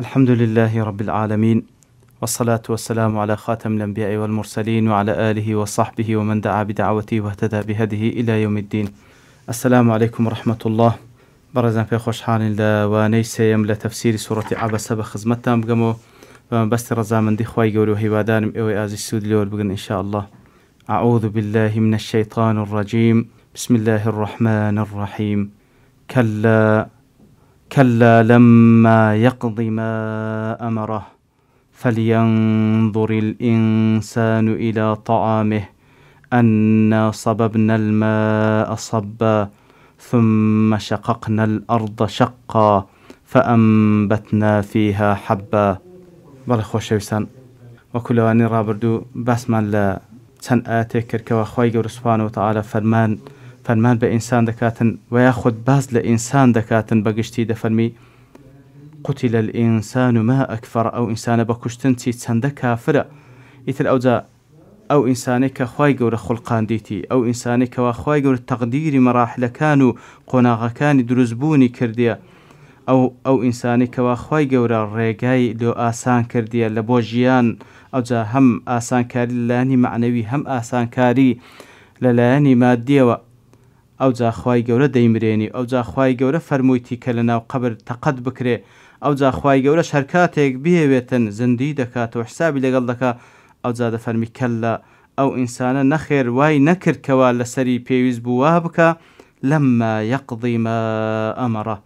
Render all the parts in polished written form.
الحمد لله رب العالمین والصلاة والسلام علی خاتم الانبیاء والمرسلین وعلی آله وصحبه ومن دعا بدعوته واهتدی بهدیه الی یوم الدین السلام علیکم ورحمة اللە بەڕێزان پێ خۆشحاڵین لە وانەی سێیەم لە تەفسیری سوڕەتی عەبەسە بە خزمەتتان بگەمەوە بە مەبەستی ڕەزامەندی خوای گەورە و هیوادارم ئێوەی ئازیز سوود لێ وەربگرن ان شاء اللە اعوذ باللە من الشیطان الرجیم بسم اللە الرحمن الرحیم کلا کلا لما یقض ما امره فلینظر الانسان الی طعامه انا صببنا الماء صبا ثم شققنا الارض شقا فانبتنا فیها حبا. بەڵێ خۆشەویستان وەکو لەوانەی ڕابردوو باسمان لە چەند ئایەتێک کرد کەوا خوای گەورە سبحانە وتعالی فەرمان فەرمان بە ئینسان دەکاتن وە یاخود باس لە ئینسان دەکاتن بە گشتی دەفەرمی قتل الانسان ما اکفرە ئەو ئینسانە بە کوشتن چی چەندە کافرە ئیتر ئەوجا ئەو ئینسانەی کە خوای گەورە خوڵقاندیتی ئەو ئینسانەی کەوا خوای گەورە تەقدیری مەراحلەکان و قۆناغەکانی دروست بوونی کردیە ئەو ئەو ئینسانەی کەوا خوای گەورە ڕێگای لۆ ئاسان کردیە لە بۆ ژیان ئەوجا هەم ئاسانکاری لە لایەنی مەعنەوی هەم ئاسانکاری لە لایەنی مادیەوە ئەوجا خوای گەورە دەیمرێنی ئەوجا خوای گەورە فەرموویتی کە لەناو قەبر تەقەت بکرێ ئەوجا خوای گەورەش هەرکاتێک بیەوێتن زیندوی دەکاتەوە حسابی لەگەڵ دەکا ئەوجا دەفەرمی کەللا ئەو ئینسانە نەخێر وای نەکرد کەوا لەسەری پێویست بوو وا بکا لما یقضی ما امره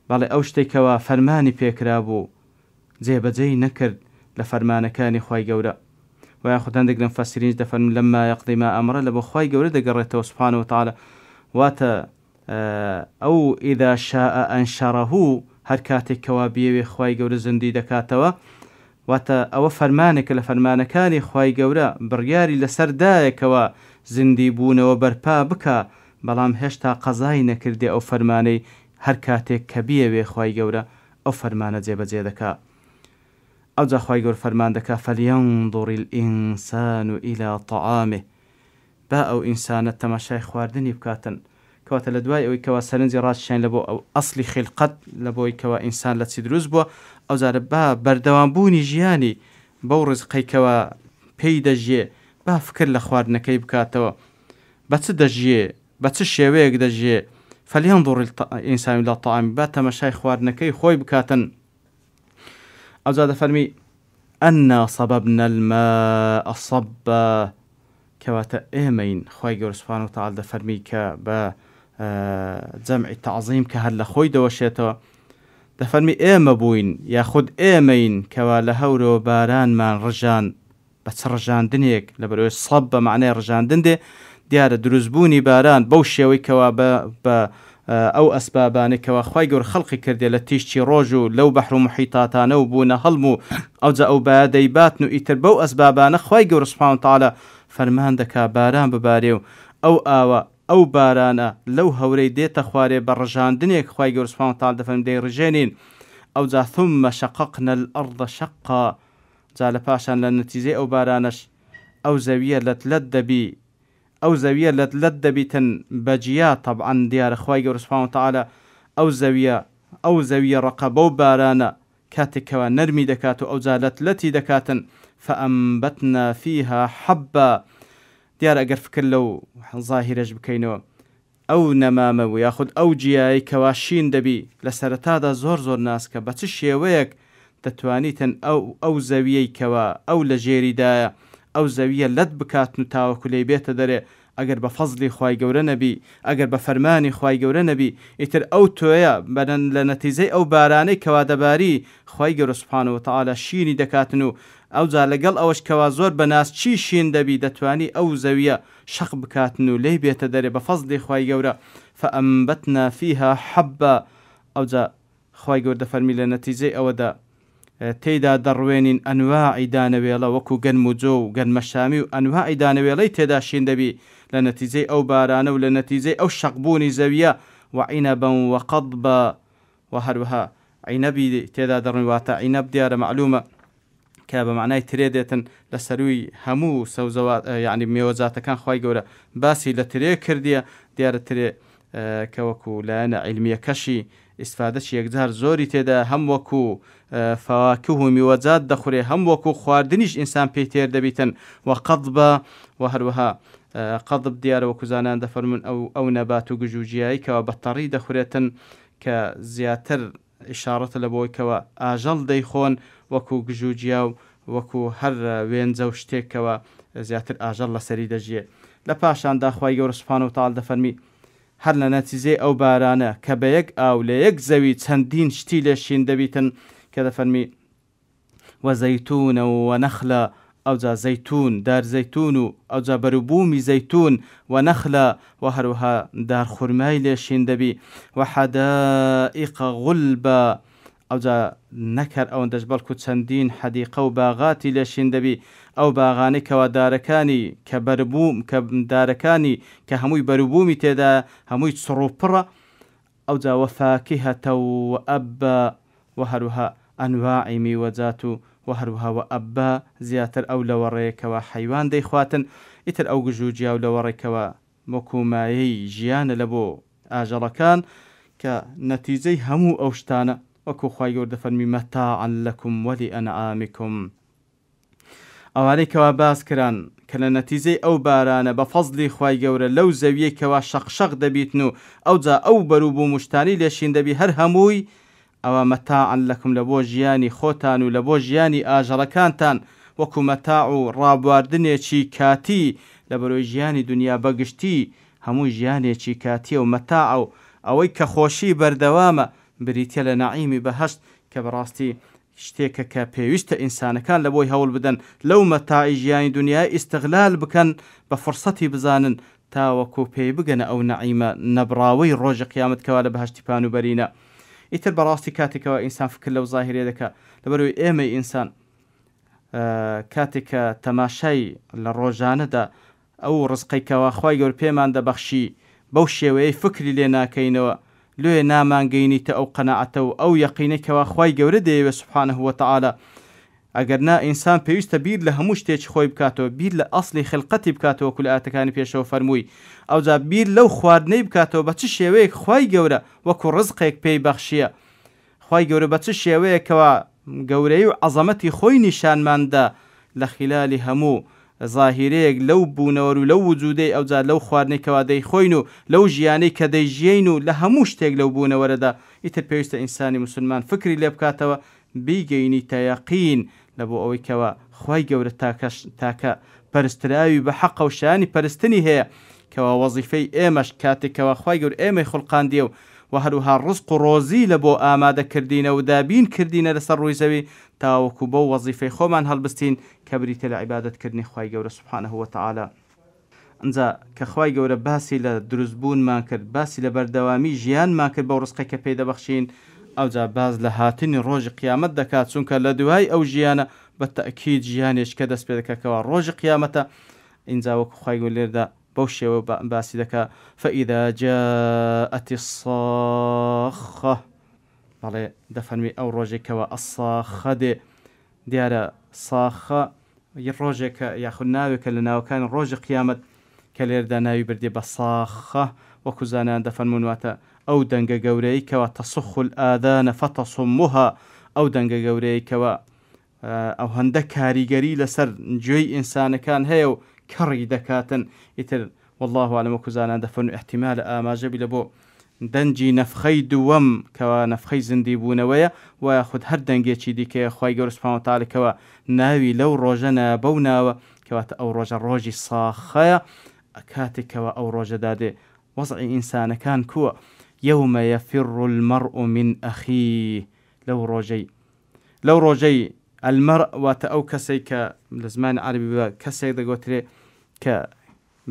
بەڵێ ئەو شتەی کەوا فەرمانی پێکرابوو جێبەجێی نەکرد لە فەرمانەکانی خوای گەورە وە یاخود هەندێک لە مفسرینیش دەفەرموون لما یقضی ما امره لە بۆ خوای گەورە دەگەڕێتەوە سبحانە وتعالی واتە ئەو اذا شاء انشره هەر کاتێک کەوا بیەوێ خوای گەورە زیندوی دەکاتەوە واتە ئەوە فەرمانێکە لە فەرمانەکانی خوای گەورە بڕیاری لەسەر دایە کەوا زیندی بوونەوە بەرپا بکا بەڵام هێشتا قەزای نەکردیە ئەو فەرمانەی هەر کاتێک کە بیەوێ خوای گەورە ئەو فەرمانە جێبەجێ دەکا ئەوجا خوای گەورە فەرمان دەکا فلینظر الانسان الی طعامه با ئەو ئینسانە تەماشای خواردنی بکاتن کەواتە لە دوای ئەوەی کەوا سەرنجی ڕاکیشاین لە بۆ ئەو ئەسڵی خیلقەت لە بۆی کەوا ئینسان لە چی دروست بووە ئەوجارە با بەردەوام بوونی ژیانی بەو ڕزقەی کەوا پێی دەژیێ با فکر لە خواردنەکەی بکاتەوە بە چ دەژیێ بە چ شێوەیەک دەژیێ فلینظر الانسان الی طعامه با تەماشای خواردنەکەی خۆی بکاتن ئەوجا دەفەرمی انا صببنا الماء صبا کەواتە ئێمەین خوای گەورە سبحانە وتعالی دەفەرمی کە بە جەمعی تەعظیم کە هەر لە خۆی دەوەشێتەوە دەفەرمی ئێمە بووین یاخود ئێمەین کەوا لە هەورەوە بارانمان ڕژان بە چ ڕژاندنێک لەبەرئەوەی صب بە مەعنای ڕژاندن دێ دیارە دروست بوونی باران بەو شێوەی کەوا بە بە ئەو ئەسبابانەی کەوا خوای گەورە خەڵقی کردیە لە تیشکی ڕۆژ و لەو بەحر و موحیتاتانە و بوونە هەڵم و ئەوجا ئەو بایە دەیباتن و ئیتر بەو ئەسبابانە خوای گەورە سبحانە وتعالی فەرمان دەکا باران ببارێ و ئەو ئاوە ئەو بارانە لەو هەورەی دێتە خوارێ بە ڕژاندنێک خوای گەورە سبحانە وتعالی دەفەرموێ دەیڕژێنین ئەوجا ثم شققنا الارض شقا جا لە پاشان لە نەتیجەی ئەو بارانەش ئەو زەویە لەت لەت دەبی ئەو زەویە لەت لەت دەبیتن بە جیا تەبعەن دیارە خوای گەورە سبحانە وتعالی ئەو زەویە ئەو زەویە ڕەقە بەو بارانە کاتێک کەوا نەرمی دەکات و ئەوجا لەت لەتی دەکاتن فانبتنا فیها حبا دیارە ئەگەر فکر لەو زاهیرەش بکەینەوە ئەو نەمامە و یاخود ئەو جیایەی کەوا شین دەبی لە سەرەتادا زۆر زۆر ناسکە بە چ شێوەیەک دەتوانیتن ئەو ئەو زەویەی کەوا ئەو لە ژێریدایە ئەو زەویە لەت بکاتن و تاوەکو لێی بێتە دەرێ ئەگەر بە فەزلی خوای گەورە نەبی ئەگەر بە فەرمانی خوای گەورە نەبی ئیتر ئەو تۆیە بە لە نەتیجەی ئەو بارانەی کەوا دەباری خوای گەورە سبحانە وتعالی شینی دەکاتن و ئەوجا لەگەڵ ئەوەش کەوا زۆر بە ناسکی شین دەبی دەتوانی ئەو زەویە شەق بکاتن و لێی بێتە دەرێ بە فەزلی خوای گەورە فانبتنا فیها حبا ئەوجا خوای گەورە دەفەرمی لە نەتیجەی ئەوەدا تێیدا دەڕوێنین ئەنواعی دانەوێڵە وەکو گەنم و جۆ و گەنمەشامی و ئەنواعی دانەوێڵەی تێدا شین دەبی لە نەتیجەی ئەو بارانە و لە نەتیجەی ئەو شەق بوونی زەویە وعنبا وقضبا وە هەروەها عینەبی تێدا دەڕوێنین واتە عینەب دیارە مەعلومە کە بە مەعنای ترێ دێتن لە سەرووی هەموو سەوزەوات یانی مێوەجاتەکان خوای گەورە باسی لە ترێ کردیە دیارە ترێ کە وەکو لایەنە عیلمیەکەشی ئیستفادەکی یەکجار زۆری تێدایە هەم وەکو فواکه و میوەجات دەخورێ هەم وەکو خواردنیش ئینسان پێی تێر دەبیتن وە قەضبە وە هەروەها قەضب دیارە وەکو زانایان دەفەرموون ئەو ئەو نەبات و گژوگیایی کەوا بە تەڕی دەخورێتن کە زیاتر ئیشاڕەتە لە بۆی کەوا ئاژەڵ دەیخۆن وەکو گژوگیا و وەکو هەر وێنجە و شتێک کەوا زیاتر ئاژەڵ لەسەری دەژیێ لە پاشاندا خوای گەورە سبحانە وتعالی دەفەرمی هەر لە نەتیجەی ئەو بارانە کە بە یەک ئاو لە یەک زەوی چەندین شتی لێ شین دەبیتن کە دەفەرمی، وزیتونا ونخلا، ئەوجا زەیتوون، دار زەیتوون و ئەوجا بەروبوومی زەیتوون، ونخلا، وە هەروەها دار خورمای لێ شین دەبی، وحدائق غلبا، ئەوجا نەک هەر ئەوەندەش بەڵکو چەندین حەدیقە و باغاتی لێ شین دەبی، ئەو باغانەی کەوا دارەکانی کە بەربووم کە دارەکانی کە هەمووی بەروبوومی تێدایە هەمووی چڕ و پڕە، ئەوجا وفاکهە وابا وە هەروەها ئەنواعی میوەجات و وە هەروەها وابا زیاتر ئەو لەوەڕەیە کەوا حەیوان دەیخواتن، ئیتر ئەو گژوگیا و لەوەڕەی کەوا وەکو مایەی ژیانە لە بۆ ئاژەڵەکان کە نەتیجەی هەموو ئەو شتانە وەکو خوای گەورە دەفەرمی متاعا لکم ولانعامکم ئەوانەی کەوا باس کران کە لە نەتیجەی ئەو بارانە بە فەزلی خوای گەورە لەو زەویەی کەوا شەق شەق دەبیتن و ئەوجا ئەو بەروبوم و شتانەی لێ شین دەبی هەر هەمووی ئەوە متاعا لکم لە بۆ ژیانی خۆتان و لە بۆ ژیانی ئاژەڵەکانتان وەکو مەتاع و ڕابواردنێکی کاتی لە بەرۆی ژیانی دونیا بە گشتی هەموو ژیانێکی کاتیە و مەتاعە و ئەوەی کە خۆشی بەردەوامە بریتیە لە نەعیمی بەهەشت کە بەڕاستی شتێکە کە پێویستە ئینسانەکان لە بۆی هەوڵ بدەن لەو مەتاعی ژیانی دونیایە ئیستغلال بکەن بە فرسەتی بزانن تاوەکو پێی بگەنە ئەو نەعیمە نەبڕاوەی ڕۆژی قیامەت کەوا لە بەهەشتی پان و بەرینە ئیتر بەڕاستی کاتێک کەوا ئینسان فکر لەو زاهیرەیە دەکا لەبەرئەوەی ئێمەی ئینسان کاتێک کە تەماشای لە ڕۆژانەدا ئەو ڕزقەی کەوا خوای گەورە پێمان دەبەخشی بەو شێوەیەی فکری لێ ناکەینەوە لۆیە نامانگەینیتە ئەو قەناعەتە و ئەو یەقینەی کەوا خوای گەورە دەیەوێ سبحانە وتعالی ئەگەر نا ئینسان پێویستە بیر لە هەموو شتێکی خۆی بکاتەوە بیر لە ئەسڵی خلقەتی بکاتەوە وەکو لە ئایەتەکانی پێشەوە فەرمووی ئەوجا بیر لەو خواردنەی بکاتەوە بە چ شێوەیەک خوای گەورە وەکو ڕزقێک پێی بەخشیە خوای گەورە بە چ شێوەیەک کەوا گەورەیی و عەزەمەتی خۆی نیشانمان دا لە خیلالی هەموو زاهیرەیەک لەو بوونەوەر و لەو وجودەی ئەوجا لەو خواردنەی کەوا دەیخۆین و لەو ژیانەی کە دەیژیەین و لە هەموو شتێک لەو بوونەوەرەدا ئیتر پێویستە ئینسانی موسولمان فکری لێ بکاتەوە بیگەینیتە یەقین لە بۆ ئەوەی کەوا خوای گەورە تاکە تاکە پەرستراوی بە حەقە و شایانی پەرستنی هەیە کەوا وەزیفەی ئێمەش کاتێک کەوا خوای گەورە ئێمەی خوڵقاندیە و وە هەروەها ڕزق و ڕۆزی لە بۆ ئامادە کردینە و دابین کردینە لەسەر ڕووی زەوی تاوەکو بەو وەزیفەی خۆمان هەڵبستین کە بریتیە لە عیبادەت کردنی خوای گەورە سبحانە وتعالی. ئنجا کە خوای گەورە باسی لە دروست بوونمان کرد باسی لە بەردەوامی ژیانمان کرد بەو ڕزقەی کە پێی دەبەخشین ئەوجا باس لە هاتنی ڕۆژی قیامەت دەکات چونکە لە دوای ئەو ژیانە بە تەئکید ژیانێکی کە دەست پێ دەکات کەوا ڕۆژی قیامەتە ئینجا وەکو خوای گەورە لێرەدا بەو شێوە باسی دەکا فإذا جاءت الصاخە بەڵێ دەفەرمی ئەو ڕۆژەی کەوا الصاخە دێ دیارە صاخە ی ڕۆژێکە یاخود ناوێکە لە ناوەکانی ڕۆژی قیامەت کە لێرەدا ناوی بردیە بە صاخە وەکو زانایان دەفەرموون واتە ئەو دەنگە گەورەیەی کەوا تصخ الآذان فتصمها ئەو دەنگە گەورەیەی کەوا ئەوهەندە کاریگەری لەسەر گوێی ئینسانەکان هەیە و کەڕی دەکاتن ئیتر واللە اعلم وەکو زانایان دەفەرموون ئیحتیمالە ئاماژە بی لە بۆ دەنگی نەفخەی دووەم کەوا نەفخەی زیندی بوونەوەیە وە یاخود هەر دەنگێکی دیکەیە خوای گەورە سبحانە وتعالی کەوا ناوی لەو ڕۆژە نایە بەو ناوە کەواتە ئەو ڕۆژە ڕۆژی ساخەیە کاتێک کەوا ئەو ڕۆژە دادێ وەزعی ئینسانەکان کووە یوم یفر المرء من اخیه لەو ڕۆژەی لەو ڕۆژەی المرء واتە ئەو کەسەی کە لە زمانی عەرەبی بە کەسێک دەگۆترێ کە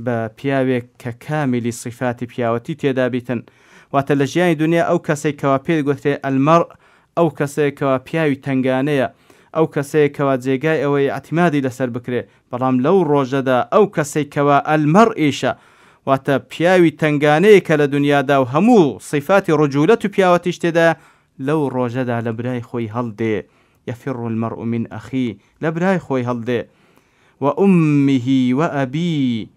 بە پیاوێک کە کامیلی صیفاتی پیاوەتی تێدا بیتن واتە لە ژیانی دونیا ئەو کەسەی کەوا پێی دەگۆترێ المرء ئەو کەسەیە کەوا پیاوی تەنگانەیە ئەو کەسەیە کەوا جێگای ئەوەیە ئیعتیمادی لەسەر بکرێ بەڵام لەو ڕۆژەدا ئەو کەسەی کەوا المرء یشە واتە پیاوی تەنگانەیە کە لە دونیادا و هەموو صیفاتی ڕجولەت و پیاوەتیش تێدایە لەو ڕۆژەدا لە برای خۆی هەڵدێ، یفر المرء من اخیه، لە برای خۆی هەڵدێ، و امه و ابیه،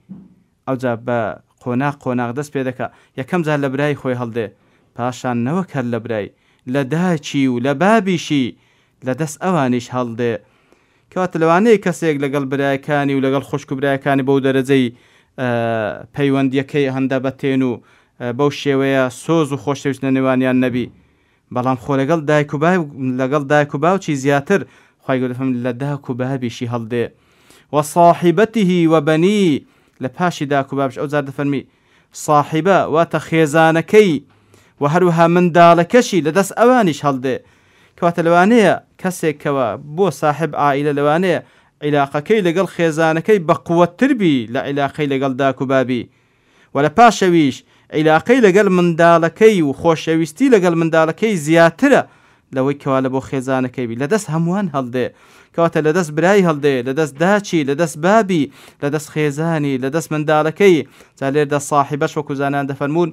ئەوجا بە قۆناغ قۆناغ دەست پێ دەکا، یەکەم جار لە برای خۆی هەڵدێ، پاشان نەوەک هەر لە برای، لە دایکی و لە بابیشی لە دەست ئەوانیش هەڵدێ. کەواتە لەوانەیە کەسێک لەگەڵ برایەکانی و لەگەڵ خوشک و برایەکانی بەو دەرەجەی پەیوەندیەکەی هەندە بەتێن و بەو شێوەیە سۆز و خۆشەویست لە نێوانیان نەبی بەڵام خۆ لەگەڵ دایک و باوک لەگەڵ دایک و باوکی زیاتر خوای گەورە فەرمووی لە داک و بابیشی هەڵدێ وصاحبته وبنی لە پاشی داک و بابش ئەو جار دەفەرمی صاحبە واتە خێزانەکەی و هەروەها منداڵەکەشی لە دەست ئەوانیش هەڵدێ کەواتە لەوانەیە کەسێک کەوا بۆ ساحب عائیلە لەوانەیە عیلاقەکەی لەگەڵ خێزانەکەی بەقوەتتر بی لە عیلاقەی لەگەڵ داک و بابی وە لە پاشەویش عیلاقەی لەگەل مندالەکەی و خۆشەویستی لەگەل مندالەکەی زیاترە لەوەی کەوا لە بۆ خێزانەکەی بی لەدەست هەمووان هەڵدێ کەواتە لەدەست برای هەڵدێ لەدەست داچی لەدەست بابی لەدەست خێزانی لەدەست مندالەکەی جا لێردا ساحیبەش وەکو زانایان دەفەرموون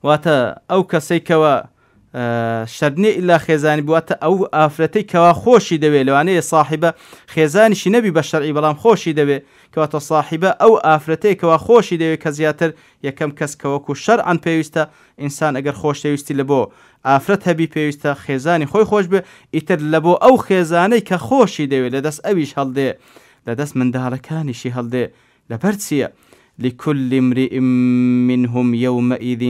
واتە ئەو کەسەی کەوا شەرت نیە ئیلا خێزانی بی واتە ئەو ئافرەتەی کەوا خۆشی دەوێ لەوانەیە ساحیبە خێزانیشی نەبی بە شەرعی بەڵام خۆشی دەوێ کەواتە ساحیبە ئەو ئافرەتەیە کەوا خۆشی دەوێ کە زیاتر یەکەم کەس کە وەکو شەرعەن پێویستە ئینسان ئەگەر خۆشەویستی لە بۆ ئافرەت هەبی پێویستە خێزانی خۆی خۆش بێ ئیتر لە بۆ ئەو خێزانەی کە خۆشی دەوێ لە دەست ئەویش هەڵدێ لە دەست منداڵەکانیشی هەڵدێ لەبەر چیە؟ لکل امرئ منهم یومئذ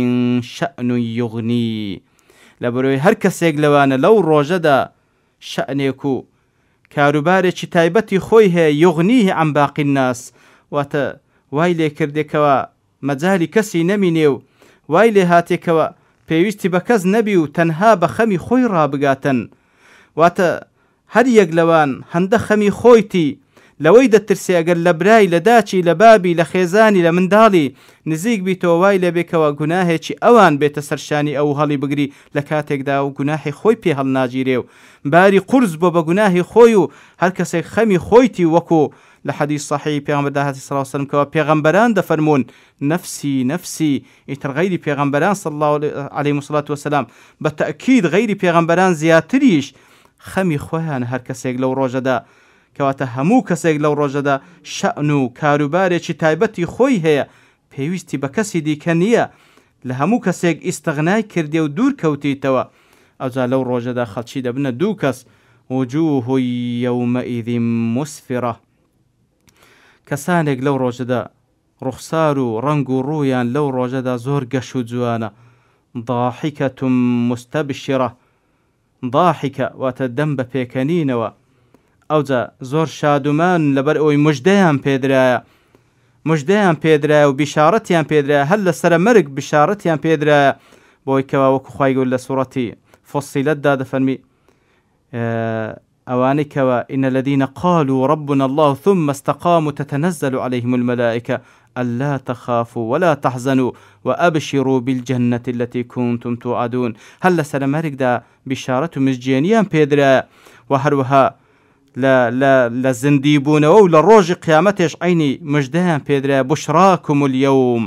شأن یغنیه لەبەرئەوەی هەر کەسێک لەوانە لەو ڕۆژەدا شەئنێک و کاروبارێکی تایبەتی خۆی هەیە یغنیه عن باقی الناس واتە وای لێکردێ کەوا مەجالی کەسی نەمینێ و وای لێهاتێ کەوا پێویستی بە کەس نەبی و تەنها بە خەمی خۆی ڕابگاتن واتە هەر یەک لەوان هەندە خەمی خۆیتی، لەوەی دەترسێ ئەگەر لە برای، لە داچی، لە بابی، لە خێزانی، لە منداڵی نزیک بیتەوە وای لێبێ کەوا گوناهێکی ئەوان بێتە سەر شانی ئەو و هەڵیبگری لە کاتێکدا ئەو گوناحی خۆی پێ هەڵناگیرێ و باری قورس بووە بە گوناهی خۆی و هەر کەسێک خەمی خۆیتی وەکو لە حەدیس صحیحی پێغەمبەردا هاتی صلی اللە علیە وسلم کەوا پێغەمبەران دەفەرموون نەفسی نەفسی ئیتر غەیری پێغەمبەران صلی اللە علیهم الصلوة والسلام بە تەئکید غەیری پێغەمبەران زیاتریش خەمی خۆیانە هەر کەسێک لەو ڕۆژەدا، کەواتە هەموو کەسێک لەو ڕۆژەدا شەئن و کاروبارێکی تایبەتی خۆی هەیە پێویستی بە کەسی دیکە نییە، لە هەموو کەسێک ئیستغنای کردیە و دوور کەوتیتەوە، ئەوجا لەو ڕۆژەدا خەڵکی دەبنە دوو کەس، وجوه یومئذ مسفرە، کەسانێک لەو ڕۆژەدا ڕوخسار و ڕەنگ و ڕوویان لەو ڕۆژەدا زۆر گەش و جوانە، ضاحکە مستبشرە، ضاحکە، واتە دەم بە پێکەنینەوە، ئەوجا زۆر شادومانن لەبەر ئەوەی مژدەیان پێدرایە، مژدەیان پێدرایە و بیشاڕەتیان پێدرایە، هەر لە سەرە مەرگ بشاڕەتیان پێدرایە، بەوەی کەوا وەکو خوای گەورە لە سوڕەتی فصلت دا دەفەرمی، ئەوانەی کەوا، ان الذین قالوا ربنا اللە ثم استقاموا تتنزل علیهم الملائکە الا تخافوا ولا تحزنوا وابشروا بالجنە التی کنتم توعدون، هەر لە سەرەمەرگدا بیشارەت و مزگێنیان پێدرایە وە هەروەها لە لە لە زندی بوونەوە و لە ڕۆژی قیامەتێش عەینی مژدەیان پێدرایە بشراکم الیوم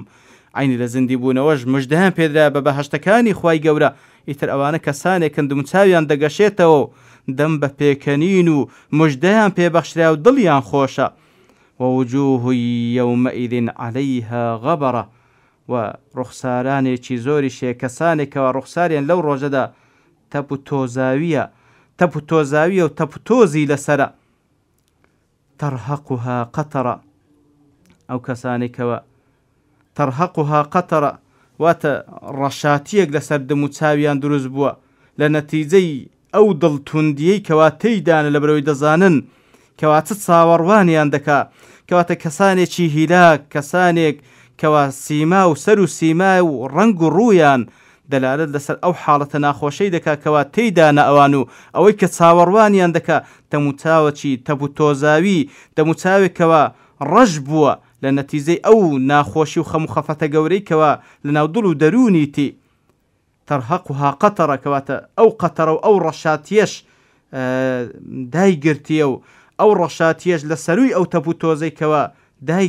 عەینی لە زندی بوونەوەش مژدەیان پێدرایە بە بەهەشتەکانی خوای گەورە ئیتر ئەوانە کەسانێکن دموچاویان دەگەشێتەوە و دەم بە پێکەنین و مژدەیان پێ بەخشرا و دڵیان خۆشە ووجوه یومئذ علیها غبرە و ڕوخسارانێکی زۆریش هەیە کەسانێک کەوا ڕوخساریان لەو ڕۆژەدا تەپ و تۆزاویە تەپ و تۆزاویە و تەپ و تۆزی لەسەرە ترهقها قترە ئەو کەسانەی کەوا ترهقها قترە واتە ڕەشاتیەک لەسەر دم و چاویان دروست بووە لە نەتیجەی ئەو دڵ توندیەی کەوا تێیدانە لەبەرئەوەی دەزانن کەوا چ چاوەڕوانیان دەکا کەواتە کەسانێکی هیلاک کەسانێک کەوا سیما و سەر و سیما و ڕەنگ و ڕوویان دەلالەت لەسەر ئەو حاڵەتە ناخۆشەی دەکا کەوا تێیدانە ئەوان و ئەوەی کە چاوەڕوانیان دەکا دەموچاوەکی تەپ و تۆزاوی دەموچاوێک کەوا ڕەش بووە لە نەتیجەی ئەو ناخۆشی و خەم و خەفەتە گەورەی کەوا لەناو دڵ و دەروونیتی ترهقها قترە کەواتە ئەو قەتەرە و ئەو ڕەشاتیەش دایگرتیە و ئەو ڕەشاتیەش لە سەرووی ئەو تەپ و تۆزەی کەوا دای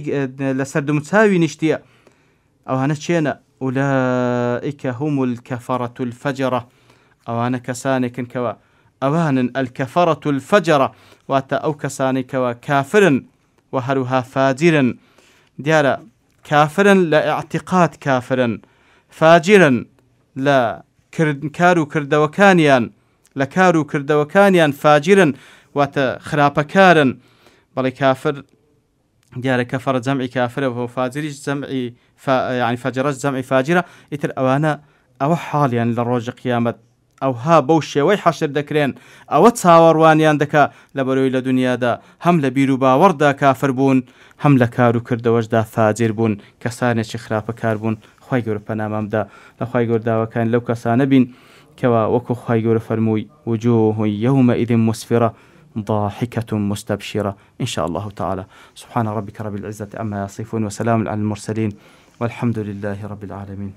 لەسەر دموچاوی نیشتیە ئەوانە کێنە اولئک هم الکفرە الفجرە ئەوانە کەسانێکن کەوا ئەوانن الکفرە الفجرە واتە ئەو کەسانەی کەوا کافرن و هەروها فاجرن دیارە کافرن لە ئیعتیقاد کافرن فاجرن. لە کار و کردەوەکانیان لە کار و کردەوەکانیان فاجرن واتە خراپەکارن بەڵێ کافر دیارە کەفەرە جەمعی کافرە و فاجریش جەمعی یعنی فەجرەش جەمعی فاجرە ئیتر ئەوانە ئەوە حاڵیان لە ڕۆژی قیامەت ئەوها بەو شێوەی حەشر دەکرێن ئەوە چاوەڕوانیان دەکا لەبەرەوەی لە دونیادا هەم لە بیروباوەڕدا کافر بوون هەم لە کار و کردەوەشدا فاجر بوون کەسانێکی خراپەکار بوون خوای گەورە پەنامان بدا لە خوای گەورە داواکارین لەو کەسانە بین کەوا وەکو خوای گەورە فەرمووی وجوه یومئذ مسفرە ضاحکە مستبشرە ان شاء اللە تعالی سبحان ربک رب العزة عما یصفون وسلام علی المرسلین والحمد لله رب العالمین.